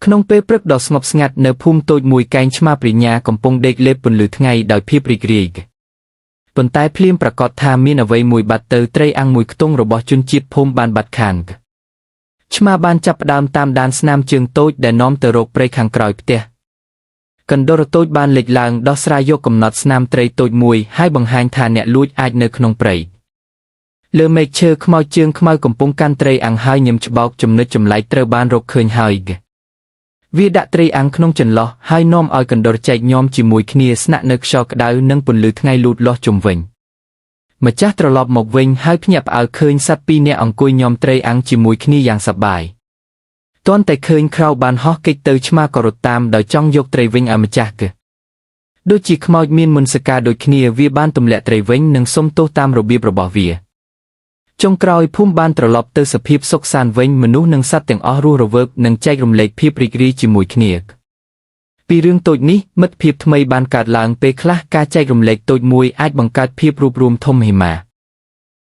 ក្នុងពេលព្រឹកដ៏ស្ងប់ស្ងាត់នៅភូមិតូចមួយកែងឆ្មាប្រាជ្ញាកំពុងដេកលេបពន្លឺថ្ងៃដោយភាពរីករាយប៉ុន្តែភ្លាមប្រាកដថាមានអ្វីមួយបាត់ទៅត្រីអាំងមួយខ្ទង់របស់ជនជាតិភូមិបានបាត់ខានឆ្មាបានចាប់ផ្ដើមតាមដានស្នាមជើងតូចដែលនាំទៅរកព្រៃខាងក្រោយផ្ទះកណ្ដុរតូចបានលេចឡើងដោះស្រាយយកកំណត់ស្នាមត្រីតូចមួយហើយបង្ហាញថាអ្នកលួចអាចនៅក្នុងព្រៃលើមែកឈើខ្មោចជើងខ្មៅកំពុងកាន់ត្រីអាំងហើយញឹមច្បោកចំណុចចម្លែកត្រូវបានរកឃើញហើយវាដាក់ត្រីអាំងក្នុងចន្លោះហើយនាំឲ្យកណ្ដុរចែកញោមជាមួយគ្នាស្នាក់នៅខ្យល់ក្តៅនិងពន្លឺថ្ងៃលូតលាស់ជុំវិញម្ចាស់ត្រឡប់មកវិញហើយភ្ញាក់ផ្អើលឃើញសត្វពីរនាក់អង្គុយញោមត្រីអាំងជាមួយគ្នាយ៉ាងសប្បាយទាន់តែឃើញក្រៅបានហោះគេចទៅឆ្មាក៏រត់តាមដោយចង់យកត្រីវិញឲ្យម្ចាស់គឺដូចជាខ្មោចមានមនសិការដូចគ្នាវាបានទម្លាក់ត្រីវិញនិងសុំទោសតាមរបៀបរបស់វាចុងក្រោយភូមិបានត្រឡប់ទៅសភាពសុខសាន្តវិញមនុស្សនិងសត្វទាំងអស់រស់រវើកនិងចែករំលែកភាពរីករាយជាមួយគ្នាពីរឿងតូចនេះមិត្តភាពថ្មីបានកើតឡើងពេលខ្លះការចែករំលែកតូចមួយអាចបង្កើតភាពរួបរួមធំមហិមា។